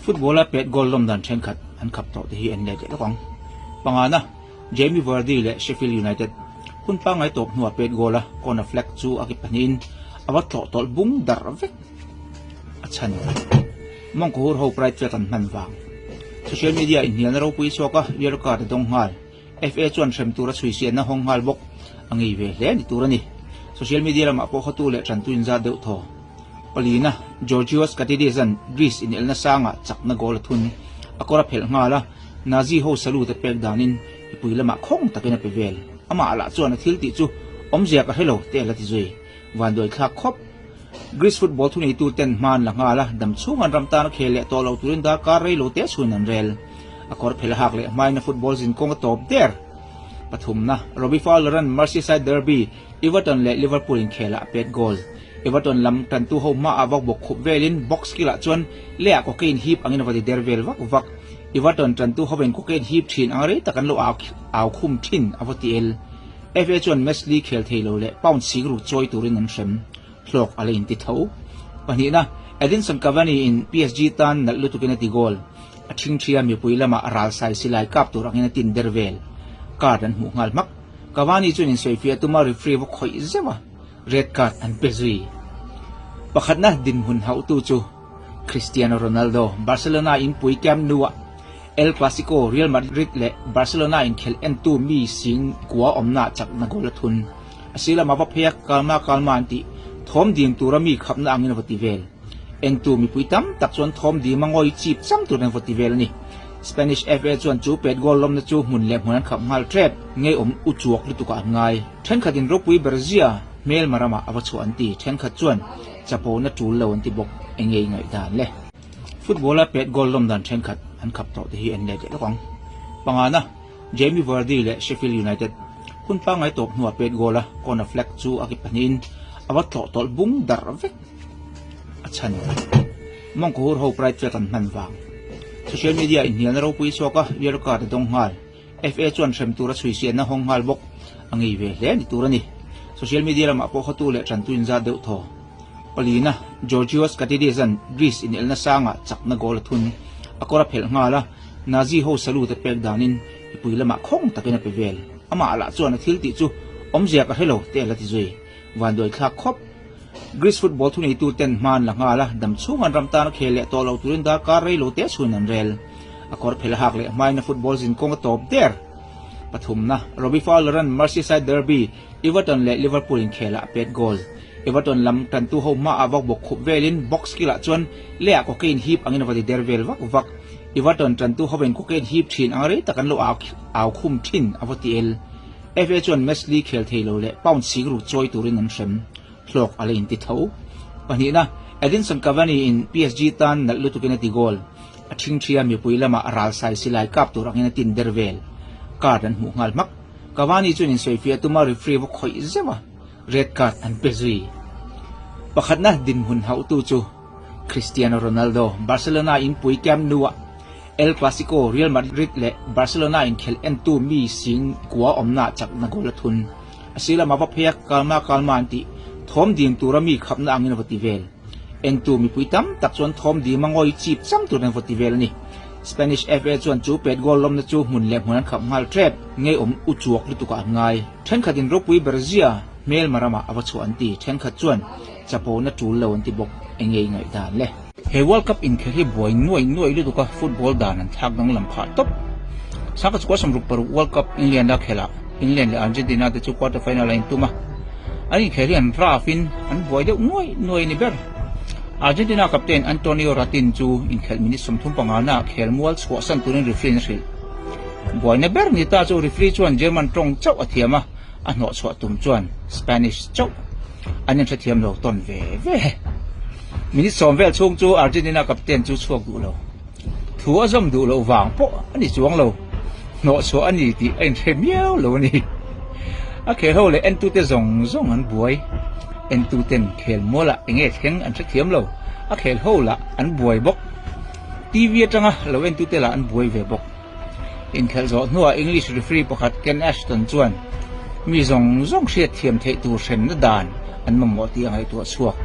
Football-a pet goal lawm dan thenkhat an khap tawh te hi en let leh lawk ang. Pangana, Jamie Vardy leh Sheffield United hun pangngai tawp hnuah pet goal a corner flag chu a ki pahnihin a va tlawh tawlh bung darh vek a chhan. Mawngkawhur ho pride flag an hman vang. Social media inhnialna ropui chhuak a yellow card a dawng nghal. FA chuan hrem tura chhuisianna hawng nghal bawk a ngei ve hle ni tur a ni. Social media lamah pawh hotu leh tantu inzat deuh thaw. Palina, Georgios Katidis-a'n Greece inelna sangah chakna goal a thun. A kawr a phelh nghal a, Nazi ho salute a pek danin mipui lamah khawng takin a pe vel. Amah lah chuan a thil tih chu awmzia ka hre lo te a la ti zui. Vanduai thlak khawp. Greece football thuneitu ten hma an la nghal a, dam chhung an ram tan a khel leh tawh lo turin darkar rei lo te chhun an rel. A kawr phel a hak leh hmain a football zinkawng a tawp der. Pathumna, Robbie Fowler-a'n Merseyside derby, Everton leh Liverpool inkhelah a pet goal. Everton lam tantu ho hmaah vak bawk khup velin box kilah chuan leiah cocaine hip angin a va ti der vel vak vak. Everton tantu hovin cocaine hip thin ang rei tak an lo au khum thin a va ti el. FA chuan match li khel thei lo leh pound sikru chawi turin an hrem hlawk a la inti tho. Pahnihna, Edinson Cavani in PSG tan nalh lutukin a ti goal. A ṭhingṭhia mipui lamah ral sai silai kap tur angin a tin der vel. Card an hmuh nghal hmak. Cavani chuan insawifiah tuma referee va khawih zeuh a, red card an pe zui. Pakhatna dinhmun hauhtu chu Cristiano Ronaldo, Barcelona inpui Camp Nou-ah El Clasico, Real Madrid leh Barcelona inkhelh entu mi sing kua awmnaah chakna goal a thun. A sir lamah va phei a, kalma kalma an tih thawm dim tura mi khapna angin a va ti vel. Entu mipui tam tak chuan thawm dim a ngawi chip cham turin an va ti vel a ni. Spanish FA chuan chu pet goal lawmna chu hmun leh hmun an khap nghal tep ngeiawm u chuak lutukah an ngai. Thenkhatin ropui ber zia hmelma ramah a va chhuah an ti, thenkhat chuan chapona tul lo an ti bawk. Enge i ngaihdan le? Football-a pet goal lawm dan thenkhat an khap tawh te hi en let leh lawk ang. Pangana, Jamie Vardy leh Sheffield United hun pangngai tawp hnuah pet goal a corner flag chu a ki pahnihin a va tlawh tawlh bung darh vek a chhan. Mawngkawhur ho pride flag an hman vang. Social media inhnialna ropui chhuak a yellow card a dawng nghal. FA chuan hrem tura chhuisianna hawng nghal bawk a ngei ve hle ni tur a ni. Social media lamah pawh hotu leh tantu inzat deuh thaw. Palina, Georgios Katidis-a'n Greece inelna sangah chakna goal a thun. A kawr a phelh nghal a, Nazi ho salute a pek danin mipui lamah khawng takin a pe vel. Amah lah chuan a thil tih chu awmzia ka hre lo te a la ti zui. Vanduai thlak khawp. Greece football thuneitu ten hma an la nghal a, dam chhung an ram tan a khel leh tawh lo turin darkar rei lo te chhun an rel. A kawr phel a hak leh hmain a football zinkawng a tawp der. Pathumna, Robbie Fowler-a'n Merseyside derby, Everton leh Liverpool inkhelah a pet goal. Everton lam tantu ho hmaah vak bawk khup velin box kilah chuan leiah cocaine hip angin a va ti der vel vak vak. Everton tantu hovin cocaine hip thin ang rei tak an lo au khum thin a va ti el. FA chuan match li khel thei lo leh pound sikru chawi turin an hrem hlawk a la inti tho. Pahnihna, Edinson Cavani in PSG tan nalh lutukin a ti goal. A ṭhingṭhia mipui lamah ral sai silai kap tur angin a tin der vel. Card an hmuh nghal hmak. Cavani chuan insawifiah tuma referee va khawih zeuh a, red card an pe zui. Pakhatna dinhmun hauhtu chu Cristiano Ronaldo, Barcelona inpui Camp Nou-ah El Clasico, Real Madrid leh Barcelona inkhelh entu mi sing kua awmnaah chakna goal a thun. A sir lamah va phei a, kalma kalma an tih thawm dim tura mi khapna angin a va ti vel. Entu mipui tam tak chuan thawm dim a ngawi chip cham turin an va ti vel a ni. Spanish FA chuan chu pet goal lawmna chu hmun leh hmun an khap nghal tep ngeiawm u chuak lutukah an ngai. Thenkhatin ropui ber zia hmelma ramah a va chhuah an ti, thenkhat chuan chapona tul lo an ti bawk. Enge i ngaihdan le? He World Cup inkhelh hi buai nuai nuai lutuk a, football dan an thlak danglam phah tawp. Sangha chukua 66 World Cup England a khelh ah England leh Argentina te chu quarter final a intum a, an inkhelh hi an rough in an buai deuh nuai nuai a ni ber. Argentina captain Antonio Rattin chu inkhelh minute 35 na ah khel mual chhuahsan turin referee in a hrilh. Buaina ber ni ta chu referee chuan German tawng chauh a thiam a, a hnawhchhuah tum chuan Spanish chauh an inhrethiam lo tawn ve ve. Minute sawm vel chhung chu Argentina captain chu chhuak duh lo. Thu a zawm duh loh vang pawh a ni chuang lo. Hnawhchhuah a ni tih a inhre miau lo a ni. A khel ho leh entute zawng zawng an buai. Entuten khel mualah enge thleng an hrethiam lo. A khel ho lah an buai bawk. TV atanga lo entute lah an buai ve bawk. Inkhelh zawh hnuah English referee pakhat Ken Ashton chuan mi zawng zawng hriatthiam theih tur hremna dan an mamawh tih a ngaihtuah chhuak.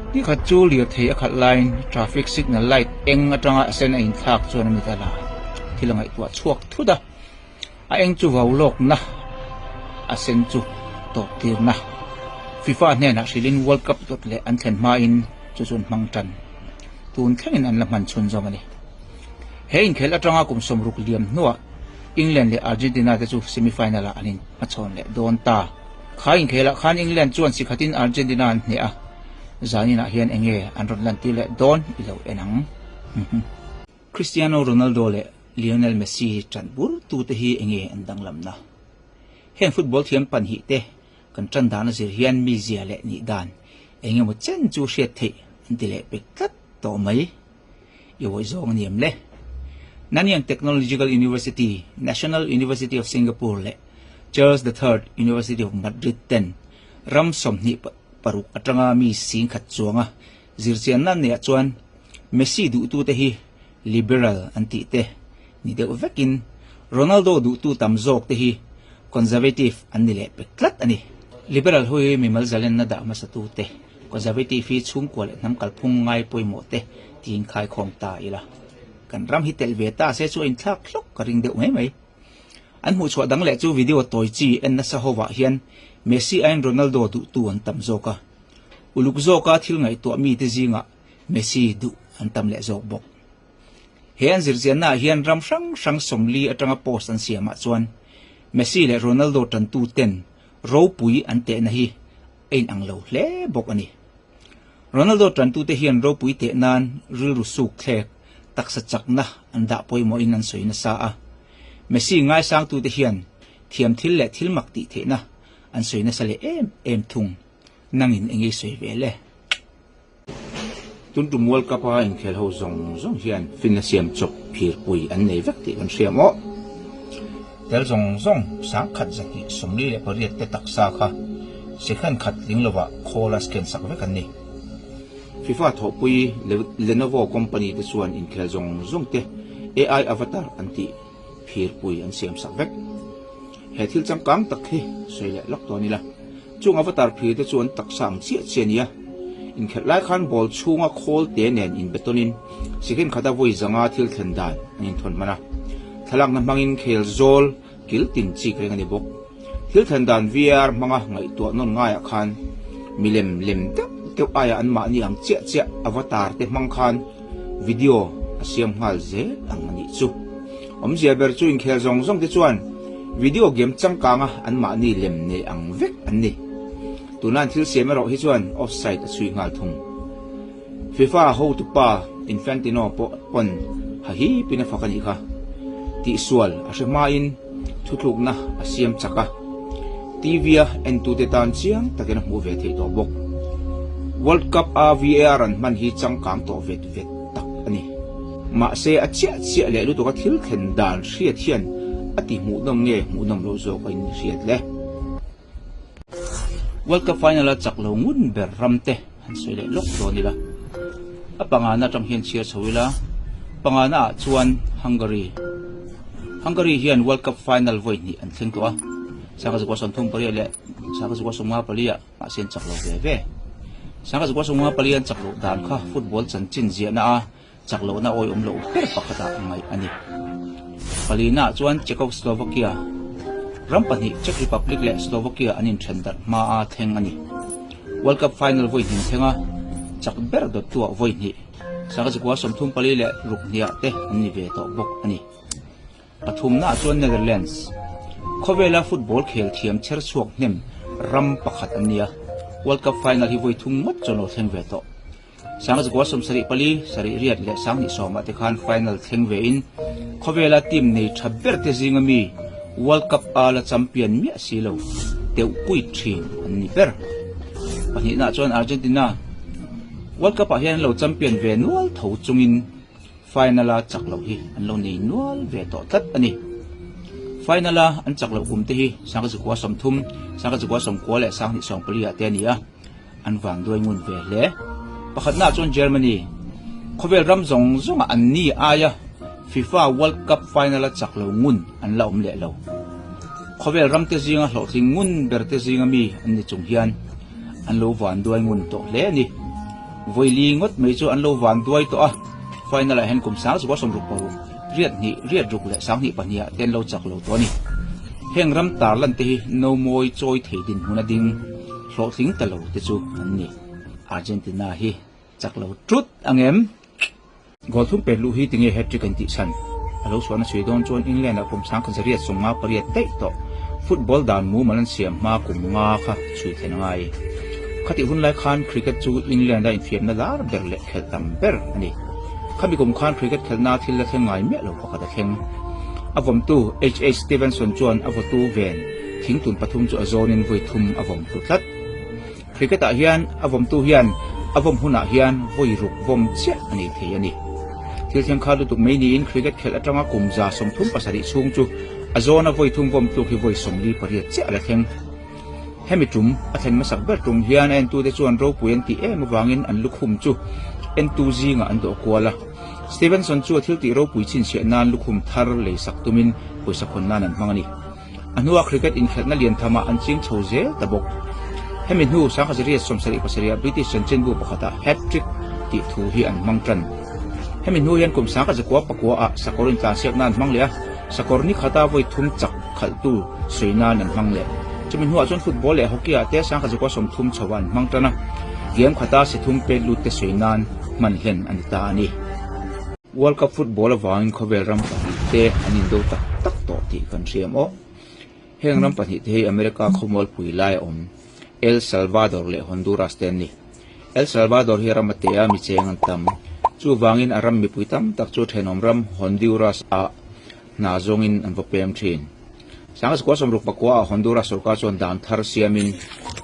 Nikhat chu lirthei a khalh laiin traffic signal light eng atanga a sen a inthlak chuan a mit a la. Thil a ngaihtuah chhuak thut a, a eng chu vau lawkna, a sen chu tawp tirna. FIFA hnenah hrilhin World Cup dawt leh an thlen hmain chu chu an hmang tan. Tun thlengin an la hman chhunzawm a ni. He inkhelh atanga kum 60 liam hnuah England leh Argentina te chu semi-final ah an inhmachhawn leh dawn ta. Kha inkhelah khan England chuan si khatin Argentina an hneh a, zaninah hian eng nge an rawn lantir leh dawn i lo en ang. Cristiano Ronaldo leh Lionel Messi ṭan bur tute hi eng nge an danglamna? Heng football thiam panhih te kan ṭan dan a zir hian mizia leh nih dan eng emaw chen chu hriat theih an ti leh pek tlat tawh mai. I awih zawng a ni em le? Nanyang Technological University, National University of Singapore leh Charles the Third University of Madrid ten ram 26 atanga mi 10,000 chuanga zirchianna an neihah chuan Messi duhtute hi liberal an tih te ni deuh vekin Ronaldo duhtu tam zawk te hi conservative an ni leh pek tlat a ni. Liberal ho hi mimal zalenna dah hmasatute, conservative hi chhungkua leh hnam kalphung ngai pawimawh te tiin khaikhawm ta ila. Kan ram hi telh ve ta se chu a inthlak hlawk ka ring deuh mai mai. An hmuhchhuah dang leh chu video tawi chi en nasa hovah hian Messi aiin Ronaldo duhtu an tam zawk a. Uluk zawka thil ngaihtuah mite zingah Messi duh an tam leh zawk bawk. He an zirchiannaah hian ram hrang hrang 40 atanga post an siamah chuan Messi leh Ronaldo tantu ten ropui an tehna hi a inang lo hle bawk a ni. Ronaldo tantute hian ropui teh nan rilru suk thlek, taksa chakna an dah pawimawhin an sawi nasa a. Messi ngaisangtute hian thiam thil leh thil mak tih theihna an sawi nasa leh em em thung. Nangin eng nge i sawi ve le? Tun tum World Cup a inkhel ho zawng zawng hian finna siam chawp phirpui an nei vek tih kan hria maw? Tel zawng zawng 1148 te taksa kha second khat tling lovah khawl a scan sak vek an ni. FIFA thawhpui Lenovo company te chuan inkhel zawng zawng te AI avatar an tih phirpui an siam sak vek. He thil changkang tak hi sawi leh lawk dawn ila. Chung avatar phir te chu an taksa ang chiah chiah a ni a. Inkhelh lai khan ball chhunga khawl te nen inbetawnin second khata vawi zanga thil thlen dan an inthawn hman a. Thlalakna hmangin khel zawl kil tin chik reng a ni bawk. Thil thlen dan VAR hmanga ngaihtuah nawn ngaiah khan milem lem deuh deuh aia anmahni ang chiah chiah avatar te hmang khan video a siam nghal zel ang a nih chu. Awmzia ber chu inkhel zawng zawng te chuan video game changkanga anmahni lem nei ang vek an ni. Tuna an thil siam erawh hi chuan offside a chhui nghal thung. FIFA hotupa Infantino pawh pawn hahipin a fak a nih kha. Tihsual a hre hmain thutlukna a siam chak a, TV-a entute tan chiang takin a hmuh ve theih tawh bawk. World Cup-a VAR an hman hi changkang tawh vet vet tak a ni. Mahse, a chiah chiah leh lutuk a thil thlen dan hriat hian a ti hmuhnawm nge hmuhnawm loh zawk a inhriat le. World Cup final a chak lo ngun ber ram te han sawi leh lawk dawn ila. A pangana atang hian chhiar chho ila, pangana ah chuan Hungary. Hungary hian World Cup final vawi hnih an thleng tawh a, 1938 leh 1954 ah mahse an chak lo ve ve. 1954 an chak loh dan kha football chanchin ziahna a Chak lohna awihawm loh ber pakhatah ngaih a ni. Palina chuan Czechoslovakia ram pahnih Czech Republic leh Slovakia an inthen darh hmaa thleng a ni. World Cup final vawi hnin thleng a, chak ber dawttuah vawi hnih, 1934 hniah te an ni ve tawh bawk a ni. Pathumnaah chuan Netherlands, khawvela football khel thiam chher chhuak hnem ram pakhat an ni a, World Cup final hi vawi thum ngawt chuan lo thleng ve tawh. 1974, sarih riat leh 2010 ah te khan final thleng ve in khawvela team nei tha ber te zinga mi World Cup a la champion miah si lo teuh pui thin an ni ber. Pahnihna chuan Argentina World Cup ah hian an lo champion ve nual tho chungin Final a chak loh hi an lo nei nual ve tawh tlat a ni. Final a an chak loh kum te hi 1930, 1990 leh 2014 ah te a ni a, an vanduai ngun ve hle. Pakhatna ah chuan Germany, khawvel ram zawng zawngah an ni aia FIFA World Cup final a chak lo ngun an la awm leh lo. Khawvel ram te zinga hlawhtling ngun ber te zinga mi an ni chung hian an lo vanduai ngun tawh hle a ni. Vawi ngawt mai chu an lo van duai tawh a, final ah hian kum 1966, riat hnih, riat ruk leh 2002 ah te an lo chak lo tawh a ni. Heng ram tarlan te hi no mawi chawi thei dinhmun a ding hlawhtling ta lo te chu an ni. Argentina hi chak lo tut ang em? Goal thum pek luh hi tinge hat-trick an tih chhan? A lo chhuahna chhui dawn chuan England-ah kum 1858 daih tawh football dan mumal an siam hma kum nga kha chhui thlen a ngai. Khatih hun lai khan cricket chu England-a infiamna lar ber leh khelh tam ber a ni. Khami kum khan cricket khelhna thil la thleng ngai miah lo pakhat a thleng. A vawmtu HH Stevenson chuan a vawtu ven thingtun pathum chu a zawnin vawi thum a vawm hlu tlat. Cricket ah hian a vawmtu hian a vawm hunah hian vawi ruk vawm chiah a nei thei a ni. Thil thleng kha lutuk mai niin cricket khelh atanga kum 37 chhung chu a zawna vawi thum vawm tluk hi vawi 48 chiah a la thleng. Hemi tum a thlen hmasak ber tum hian a entute chuan ropui an tih em avangin an lukhum chu entu zingah an dawh kual a. Stevenson chu a thil tih ropui chhinchhiah nan lukhum thar leisak tumin pawisa khawn nan an hmang a ni. A hnua cricket inkhelhna lian thamah an ching chho zel ta bawk. Hemi hnu 1777 ah British chanchinbu pakhatah hat-trick tih thu hi an hmang tan. Hemi hnu hian kum 1909 ah sakawr intlansiakna an hmang leh a, sakawr ni khata vawi thum chak khalhtu sawi nan an hmang leh. Chumi hnuah chuan football leh hockey ah te 1930 chho ah an hmang tan a, game khata si thum pet lut te sawi nan hman hlen a ni ta a ni. World Cup football avangin khawvel ram pahnih te an indo tak tak tawh tih kan hria maw? Heng ram pahnih te hi America khawmualpui lai a awm El Salvador leh Honduras te an ni. El Salvador hi ram a te a, mi cheng an tam. Chuvangin a ram mipui tam tak chu thenawm ram Honduras ah hna zawngin an va pem thin. 1969 ah Honduras sorkar chuan dan thar siamin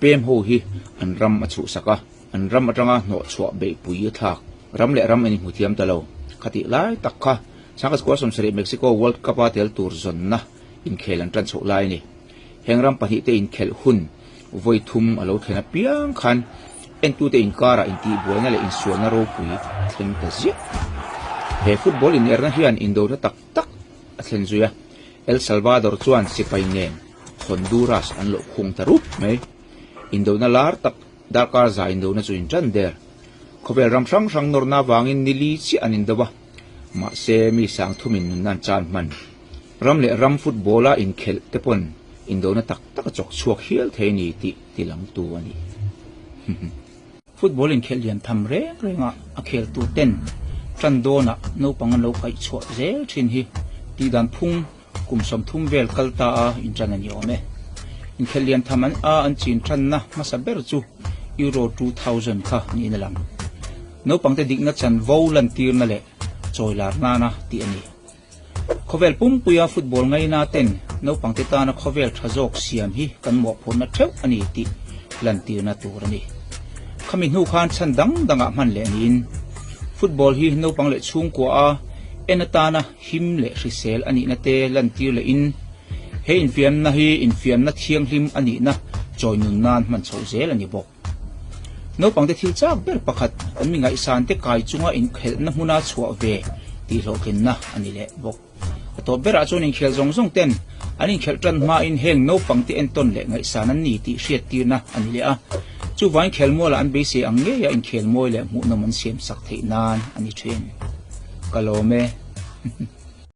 pem ho hi an ram a chhuhsak a. An ram atanga hnawhchhuah beihpui a thlak. Ram leh ram an inhmu thiam ta lo. Khatih lai tak kha 1970 Mexico World Cup-a tel tur zawnna inkhel an tan chhoh lai a ni. Heng ram pahnihte inkhelh hun vawi thum a lo thlen apiang khan entute inkarah intihbuaina leh insualna ropui thleng ta ziah. He football inerna hian indona tak tak a thlen zui a, El Salvador chuan sipai nen Honduras an loh khung ta rup mai. Indona lar tak Darkar za indona chu in tan der. Khawvel ram hrang hrang nawrna avangin ni li chiah an indo a, mahse mi sang thumin nunna an chan hman. Ram leh ram football-a inkhelh te pawn indona tak tak a chawk chhuak hial thei a ni tih tilangtu a ni. Football inkhelh lian tham reng renga a kheltu ten tan dawnah naupang an lo kaih chhuah zel thin hi tihdan phung Kum 30 vel kal ta a inṭan a ni awm e. Inkhelh lian tham an a an chin ṭanna hmasa ber chu Euro 2000 kha niin a lang. Naupangte dikna chanvo lantirna leh chawilar nana tih a ni. Khawvel pumpuia football ngaina ten naupangte tana khawvel ṭha zawk siam hi kan mawhphurhna ṭheuh a ni tih lantirna tur a ni. Khami hnu khan chhan dang dangah hman leh niin football hi naupang leh chhungkua a en atana Him leh hrisel a nihna te lantir lehin he infiamna hi infiamna thianghlim a nihna chawi nun nan hman chhoh zel a ni bawk. Naupangte thil chak ber pakhat an mi ngaihsan te kai chunga inkhelhna hmuna chhuah ve tih hlawhtlinna a ni leh bawk. A tawp berah chuan inkhel zawng zawng ten an inkhelh tan hmain heng naupangte entawn leh ngaihsan an ni tih hriattirna a ni leh a, chuvangin khelmualah an beisei ang ngeia inkhel mawi leh hmuhnawm an siamsak theih nan a ni thin. Ka lawm e.